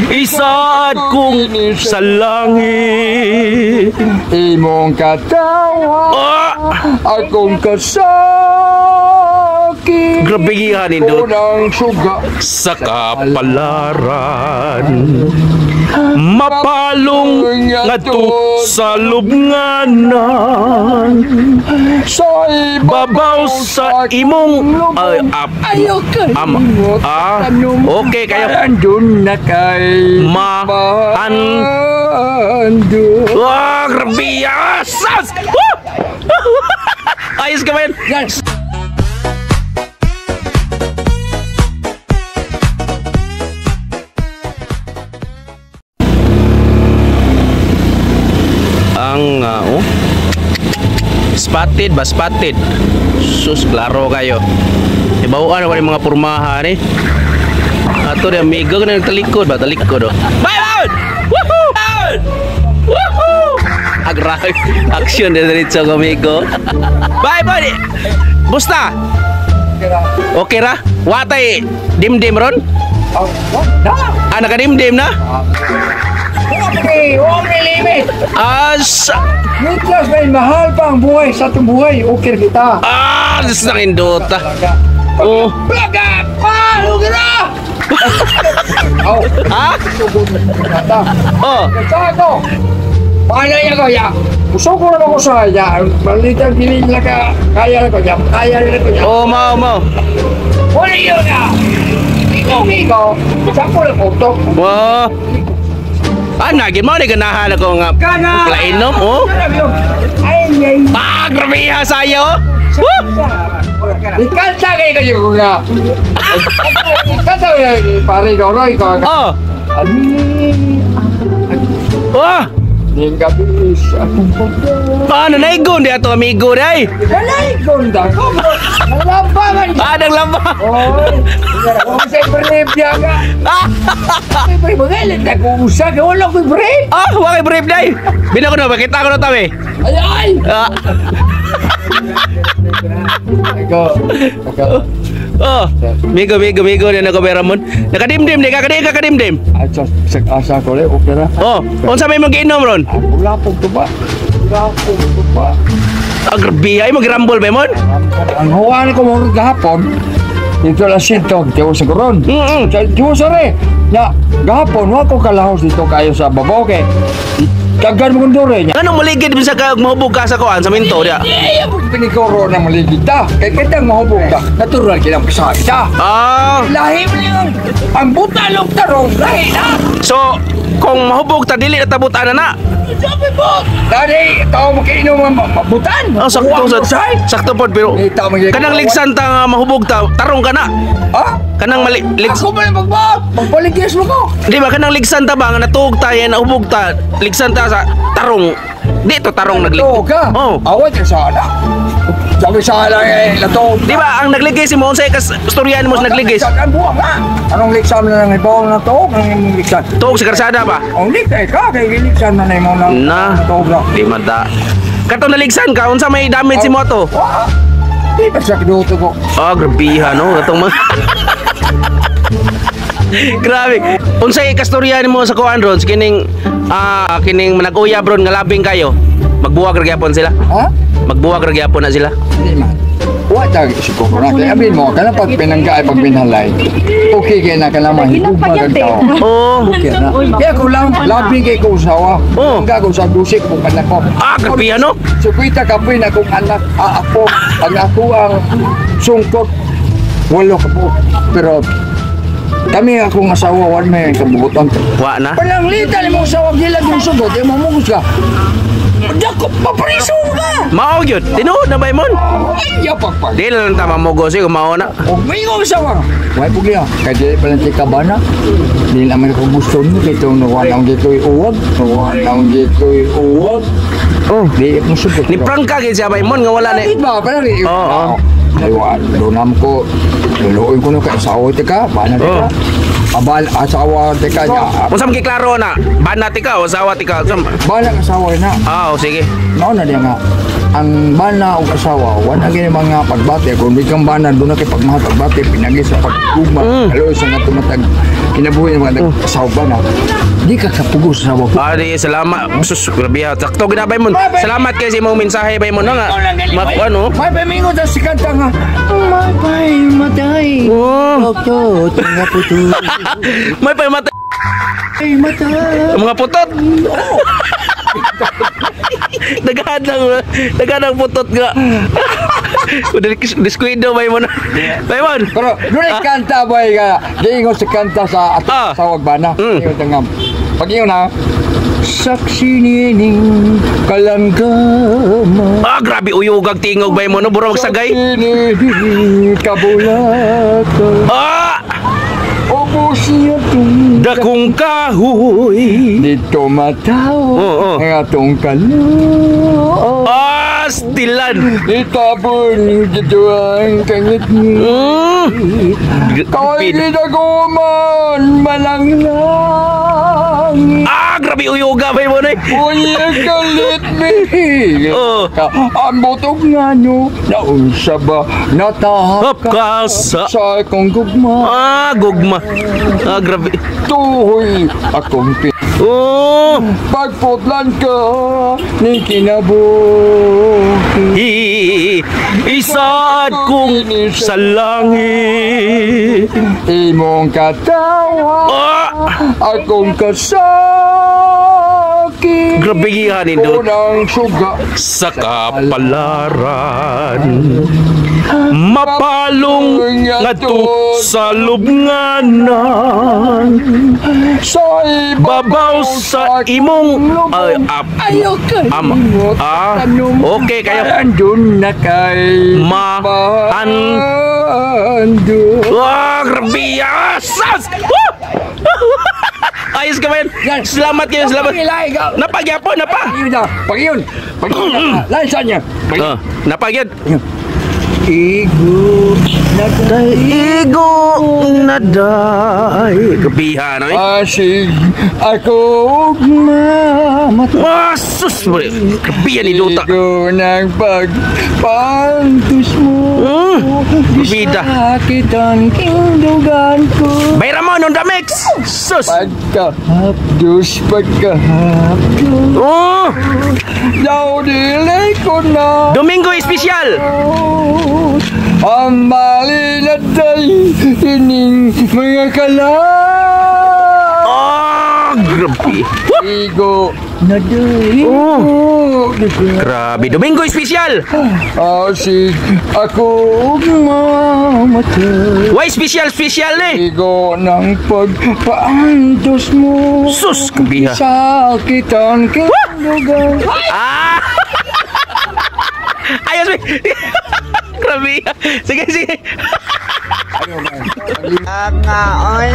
Isaad kong sa langit. Imong katawa Ah! akong kasakit. Grabe gihan nindot. Unang suga Sa kapalaran, mapalong ngadto sa lubnganan, sa babaw sa imong ay, ap, Ayaw ka am, ah, okay kayo. Andun na kay Ma- an- Andun. Wah, grabe, asas. Woo! Ayos ka man. Yes. Ang oh. Spotted ba, spotted. Sus, klaro kayo. Ibawaan na mga pormaha ni. Ato di amigo na nagtalikod ba, talikod oh. Bye bye. Woohoo! Woohoo! Agra action na diretso ko amigo. Bye bye. Busta. Okay ra? Watay dimdim ron? Oh, what? Na. Ah, nakadimdim na? Okay, okay limit. As Niklas, may mahal pa ang buhay sa atong buhay. Okay kita. Ah, this nang indota. Oh. Plaga! Ah, okay na! Oh, Ha? nata. Oh. Kago. Paano niya ko ya? Gusto ko na ako sa ya. Malitang dili na ka kaya na ko ya. Kaya na ko ya. Oh, mao mao. Wala yun na. Ikaw, ikaw. Saan ko lang utok? Wow. Ah, nagin mo ni ganahan ako nga. Kana! Plainom, oh. Ay, ay. Ah, grabe ha sayo. Woo! Ikanta kayo kayo ko nga. Ikanta kayo pare ko Roy ko. Oh. Ani. Wah. Ning gabi sa akong pagka. Ah, nanaygon di ato amigo day. Walay gonda ko. Nalabangan. Ah, naglaba. Oy, kung sa brief niya ka. Ay, brief, magalit ako usag. Wala ko'y brief. Ah, wa kay brief day. Bina ko na makita ko na tabi. Ay, ay! Ah. Ikaw, ikaw. Oh, migo migo migo na ko Ramon. Nakadimdim di ka kadi ka kadimdim. Ay, sa asa ko le, okay ra. Oh, unsa may mong giinom ron? Wala pong tuba. Wala pong tuba. Ah, grabe ay mo girambol ba mon? Ang huwan ko mo gahapon, dito lang sinto, tiwo sa koron. Tiwo sa re. Ya, gahapon, wa ko kalahos dito kayo sa babaw kay. Tagan mo kung dure niya. Anong maligid bisa ka mahubog ka sa kuan sa minto dia? Eh, pinikoro na maligid ta. Kay kitang mahubog ka, natural kinang pasakita. Ah, Lahi mo yun. Ang butalog tarong, lahi na. So kung mahubog ta dili na tabutan na na. Sabi mo! Dali, tao makiinom ang mabutan. Oh, sakto Huwag sa mo say. sakto pod pero Eh, tao magiging- kanang ligsan ta nga mahubog ta tarong ka na. Ha? Kanang mali ligs, Ako ba na magbuot? Magpaligis mo ko. Di ba kanang ligsan ta ba nga natuog ta yan nahubog ta ligsan ta sa tarong. Di to tarong naglig. Oo ka. Oh. Awat ka sana. Sabi sana eh, lato. Di ba ang nagligay si mo unsay kas istoryahan mo sa nagligis? Ang buwang ha? Anong liksan na lang ibaw na to? Anong liksan? Tuog sa karsada ba? Ang liksan ka, kay giliksan na na mo na. Na. Tuog na. Di man ta. Kato naligsan ka unsa may damage si mo to? Wa. Di ba sa kinuto ko? Ah, grabiha no katong mga Grabe. Unsay kastorya nimo sa kuan ron kining kining nag-uyab ron nga labing kayo? Magbuwag ra gyapon sila. Ha? Magbuwag ra gyapon na sila. Hindi man. Wa ta siguro na kay abin mo kana pag pinangga ay pag pinhalay. Okay kay na kana mahigugma kag tao. Oh. Okay na. Kaya ko lang labi kay ko usawa. Oh. Ang ko sa dusik mo anak ko. Ah, grabiha no. Sukwita kapoy na kong anak, ako, ang ako ang sungkot. Walo ka po. Pero kami akong asawa, wala may kabubutan. Wa na. Palang lita ni mong asawa, gilag yung sugot, eh, mamugos ka. Dako, papriso ka! Mao gyud. Tinuod na ba imon? Ay, yapak pa. Di lang ta mamugos eh, kung mao na. O, may ikaw asawa. Why po kaya? Kaya di pala ti kabana. Di naman ako gusto niyo. Kaya itong nawa na akong dito'y uwag. Nawa na akong dito'y uwag. Oh. Di mo sugot. Ni prank ka gyud siya ba imon nga wala ni. Di ba? Parang rin. Oo. Ay, wa, doon naman ko, luluin ko na kay asawa ti ka, bana ti Oo. ka. Abal asawa tika niya. Unsa man giklaro na? Bana tika o asawa tika? Unsa? Bana asawa na. Ah, oh, sige. Mao na diya nga ang bana o asawa wala gini mga pagbati kung di kang bana doon na kay pagmahal pagbati pinagi sa pagugma kalo sa nga tumatag kinabuhi ng mga asawa bana di ka kapugos sa asawa ko. Ah, di, salamat. Sus, grabe ha. Sakto gina bay mon. Salamat kay sa imong mensahe bay mon nga. Mak ano? May pamingon sa sikanta nga may pay matay. Oh, Doktor, tinga puto. May pamatay Ay matay. Mga putot. Nagahad lang, nagahad ang putot nga. Diskuido bay mon. Bay mon. Pero doon ay kanta boy nga. Giingon sa kanta sa ato sa bana. Ingon ta nga. Pag ingon na saksi nining kalanggama. Ah, grabe uyugag tingog bay mon. No, bura magsagay. Saksi nining kabulatan. Ah! Ubos niya itong Dakong kahoy. dito mataw Oo. ang atong kaloob. Ah, stilan. Itabon dito ang kangit ni. Kay ginaguman malang langit. Ah, grabe uyuga bay mon eh. Uy, kalit mi. Oo. Ang butog nga nyo, naunsa ba natahap Hop ka sa sa akong gugma? Ah, gugma. Ah, grabe. Tuhoy akong pi. Oh, Pagputlan ka ni kinabuhi. Isaad kong sa langit. Imong katawa, akong kasakit. Grabe giha nindot. Unang suga Sa kapalaran. Mapalong ngadto sa lubnganan. Sa Babaw sa imong ay, ap, Ayaw ka ama. Ah, okay kayo. Andun na kay Andun. Wah, grabe. Ah, sas! Woo! Ayos ka man. Salamat kayo, salamat. Napagyapon, napa. Pag-iyon na, pag-iyon. Pag-iyon. Lain saan niya? Pag-iyon. Ah, napagyad. Igo na Igo na day. Grabihan, eh. Asig ako mamatay. Wah, sus, bre. Grabihan ni Duta. Igo ng pagpantos mo. Bida. Sakitan kindugan ko. Bay Ramon on the mix. Sus. Pagkahapdos, pagkahapdos. Oh, Daw dili ko na. Domingo espesyal. Ang mali na day, ining mga kala. Oh, grabe. Woo! Igo na day. Oh. Grabe, Domingo espesyal. Asig ako mamatay. Why special special eh? Igo ng pagpaantos mo. Sus, kabiha. Sakitan kindugan. Ah! Ayos, be. Grabe. Sige, sige. Ayaw, man. Nga, oy.